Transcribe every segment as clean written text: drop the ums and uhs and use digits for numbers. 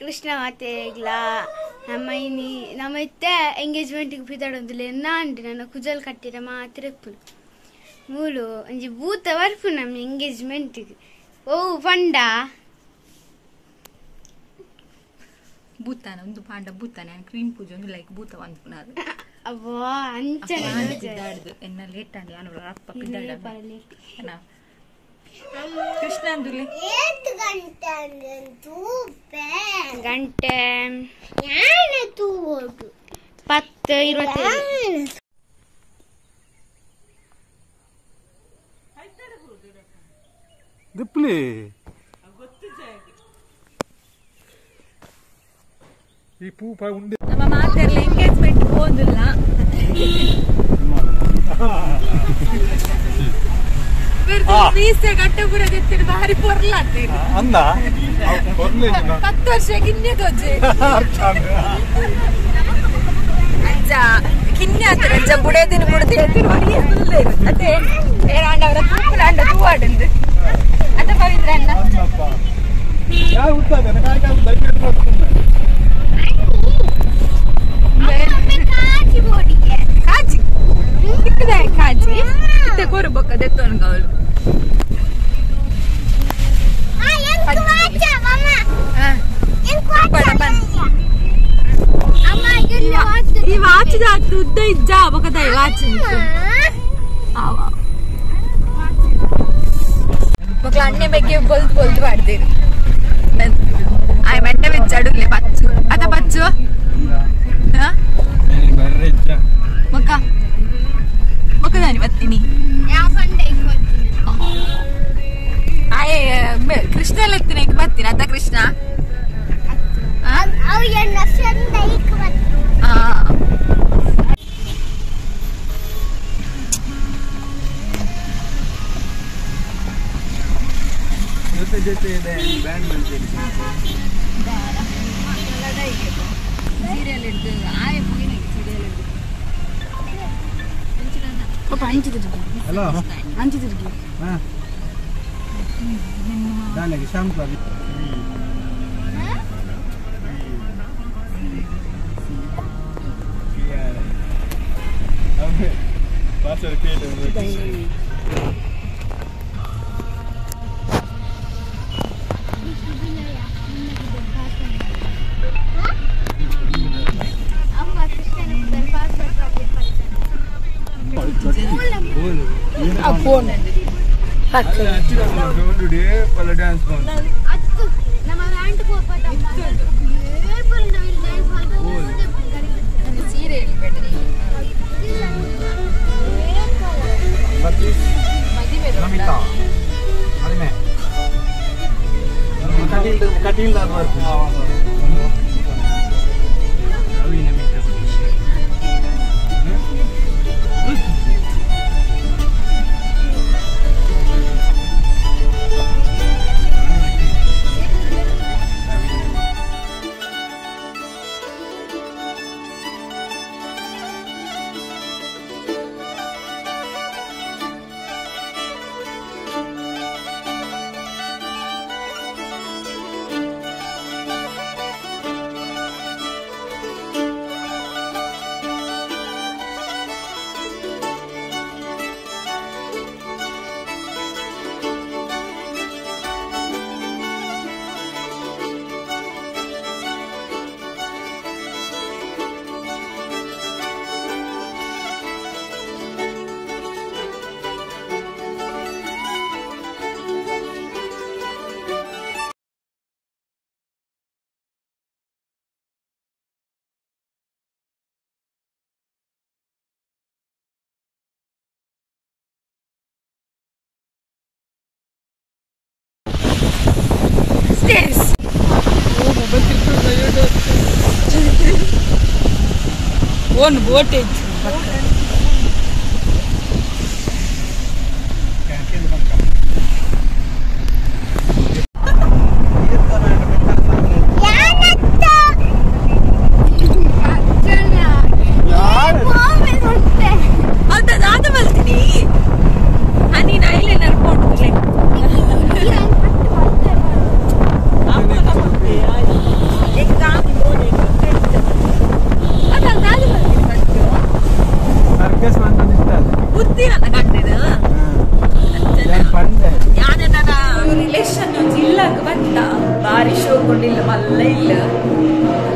ಕೃಷ್ಣ ಮಾತೆಗ್ಲಾ ನಮ್ಮ ಇನಿ ನಮ್ಮ ಇತ್ತೆ ಎಂಗೇಜ್ಮೆಂಟ್ಗೆ ಪಿದಾಡೊಂದುಲ್ಲ ನಾಂಡಿ ನನ್ನ ಕುಜಲ್ ಕಟ್ಟಿರ ಮಾತ್ರ ಇಪ್ಪುನು ಮೂಲು ಒಂಜಿ ಭೂತ ಬರ್ಪು ನಮ್ಮ ಎಂಗೇಜ್ಮೆಂಟ್ಗೆ ಓ ಪಂಡ ಭೂತಾನ ಒಂದು ಪಾಂಡ ಭೂತಾನ ಕ್ರೀಮ್ ಪೂಜೆ ಒಂದು ಲೈಕ್ ಭೂತ ಅನ್ಪುನಾರು ಅವ್ವಾ ಅಂಚನೆ ಪಿದಾಡ್ದು ಎನ್ನ ಲೇಟ್ ಆಂಡ್ ಯಾನು ಅಪ್ಪ ಪಿದಾಡ ಕೃಷ್ಣ ಅಂದುಲೆ ಏತ್ ಗಂಟೆ ಅಂದು ಗಂಟೆ ಯಾನೆ ತೂವೊಡು 10:27 ದಿಪ್ಲಿ ಈ ಪೂ ಪಾ ಉಂಡೆ ನಮ್ಮ ಮಾತೆರ್ಲ ಎಂಗೇಜ್ಮೆಂಟ್ ಪೋಂದಿಲ್ಲ ಮೀಸೆ ಗಟ್ಟಪುರ ಜೊತೆ ಬಾರಿ ಪೊರ್ಲಾಗ್ತೀರಿ ಅಂದ 10 ವರ್ಷ ಕಿನ್ನೆ ತೋಜೆ ಅಜ್ಜ ಕಿನ್ನೆ ಆತರ ಅಜ್ಜ ಬುಡೇದಿನ ಬುಡದಿ ಅದೇ ಏನಾಂಡ ಅವರ ತೂಪುಲಾಂಡ ತೂವಾಡಂದು ಅದ ಪವಿತ್ರ ಅಣ್ಣ ಕಾಜಿ ಕಾಜಿ ಇತ್ತೆ ಕೋರು ಬೊಕ್ಕ ದೆತ್ತೊನ್ಗವಳು ಈ ವಾಚ್ ಉದ್ದ ಇಜ್ಜ ಬೊಕದ ವಾಚ್ ಮಕ್ಳು ಅಣ್ಣೆ ಬಗ್ಗೆ ಬೊಲ್ದು ಬೊಲ್ದು ಪಾಡ್ತೀರಿ ಆಯ್ ಮೆಟ್ಟೆ ಬೆಚ್ಚಡುಗ್ಲೆ ಪಚ್ಚು ಅದ ಪಚ್ಚು ಮಕ್ಕ ಮಕ್ಕದಾನಿ ಬತ್ತೀನಿ ಆಯ್ ಕೃಷ್ಣ ಎತ್ತಿನ ಬತ್ತೀನಿ ಅತ್ತ ಕೃಷ್ಣ ಜೊತೆ ಜೊತೆ ಇದೆ ಬ್ಯಾಂಡ್ ಸೀರಿಯಲ್ ಹಿಡ್ದು ಆಯ್ ಸೀರಿಯಲ್ ಹಿಡ್ದು ಹಲೋ ಅಂಚಿತಿರ್ಗಿ ಹಾಂ ನಾಳೆಗೆ ಶಾಂತ ಸೀರೆ One voltage.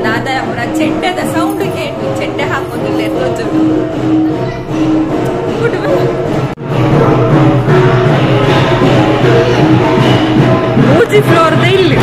ದಾದನ ಪೂರ ಚೆಂಡೆದ ಸೌಂಡ್ ಕೇಂಡು ಚೆಂಡೆ ಹಾಕೋದಿಲ್ಲ ತೋಜುಂಡು ಮೂಜಿ ಫ್ಲೋರ್ ದ ಇಲ್ಲಿ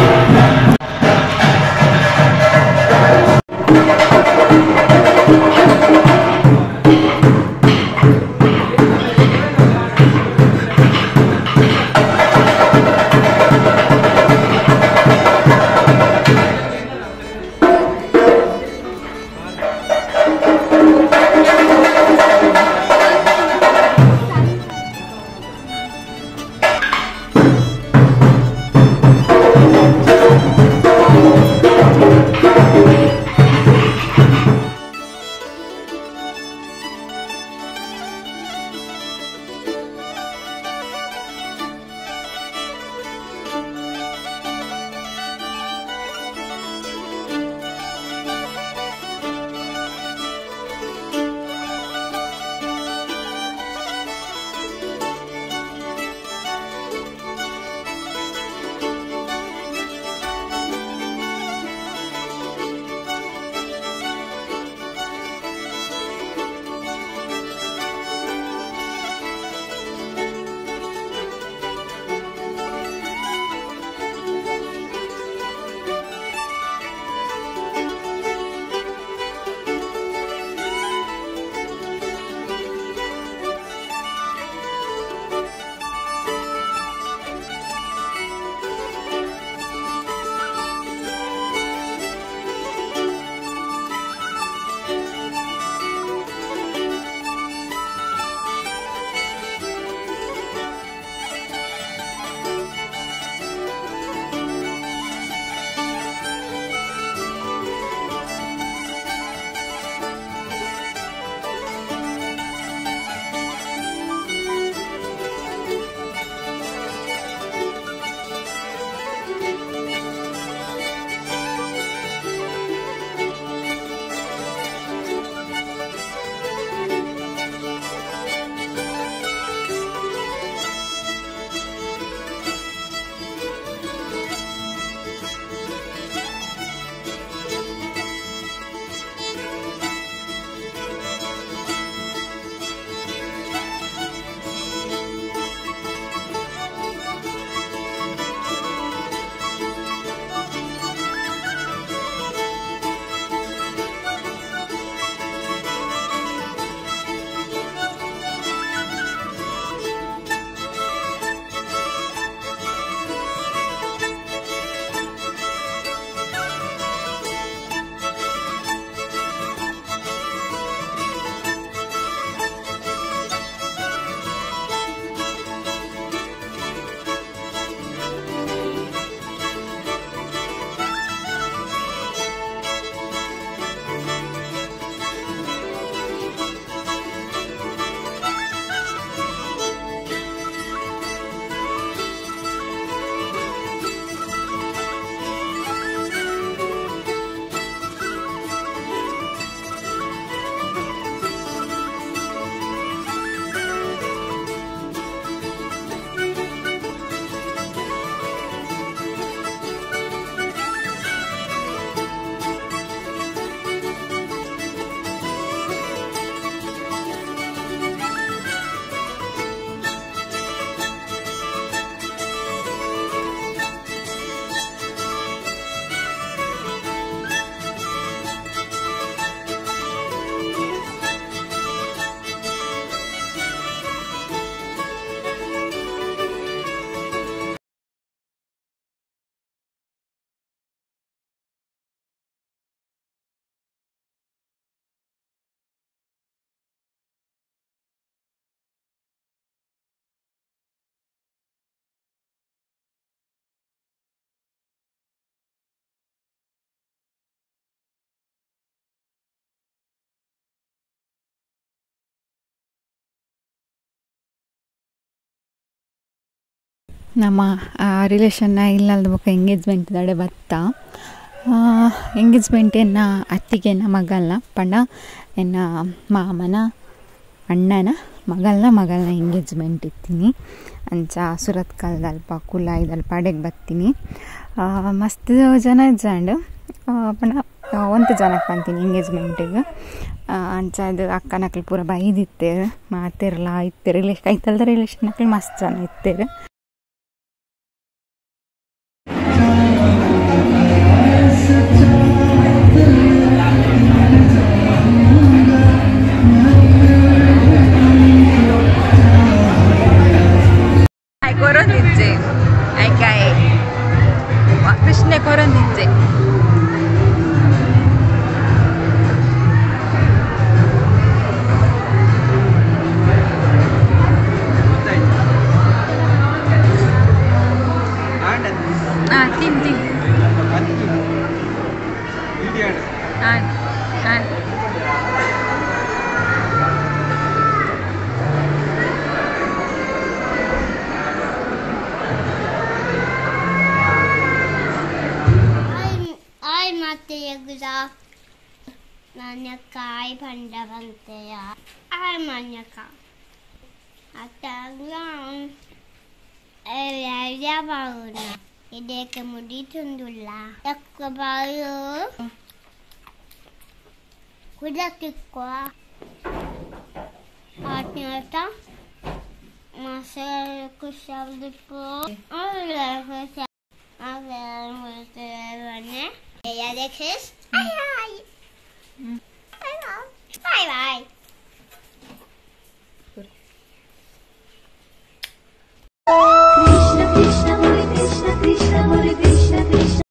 ನಮ್ಮ ರಿಲೇಷನ್ನ ಇಲ್ಲದ ಬೊಕ್ಕ ಎಂಗೇಜ್ಮೆಂಟ್ ದಡೆ ಬತ್ತ ಎಂಗೇಜ್ಮೆಂಟ್ ಎನ್ನ ಅತ್ತಿಗೆನ ಮಗಲ್ನ ಪಂಡ ಎನ್ನ ಮಾಮನ ಅಣ್ಣನ ಮಗಲ್ನ ಮಗಲ್ನ ಎಂಗೇಜ್ಮೆಂಟ್ ಇತ್ತೀನಿ ಅಂಚ ಸುರತ್ಕಲ್ದಲ್ಪ ಕುಲಾಯಿದಲ್ಪ ಅಡೆಗೆ ಬತ್ತೀನಿ ಮಸ್ತ್ ಜನ ಇಜ್ಜಾಂಡ್ ಪಂಡ ಒಂತೆ ಜನಕ್ಕೆ ಪಂತೀನಿ ಎಂಗೇಜ್ಮೆಂಟಿಗೆ ಅಂಚಾದ್ ಅಕ್ಕನಕ್ಲು ಪೂರ ಬೈದಿತ್ತೇರು ಮಾತೆರ್ಲ ಇತ್ತೆರ್ ರಿಲೇಷನ್ ಕೈತಲ್ದ ರಿಲೇಷನ್ ಅಕ್ಲು ಮಸ್ತ್ ಜನ ಇತ್ತೆರ್. ಕೊರೊಂದಿಜ್ಜೆ ಐಕಾಯ್ ಕೃಷ್ಣೆ ಕೊರೊಂದಿಜ್ಜೆ. ತಿನ್ ತಿನ್ ಮನಕಾಯಿ ಬಂಡವಂತೆಯ ಆ ಮನಕ ಅತ್ತಾಗ ಬಾವುನ ಇದಕ್ಕೆ ಮುಡಿ ತುಂದುಲ್ಲ ಎಕ್ಕ ಬಾವು ಕುದಕ್ಕಿಕ್ಕೋ ಆತ್ಮೀಯತ ಮಸಾಲೆ ಕುಶಾಲ್ದಿಪ್ಪು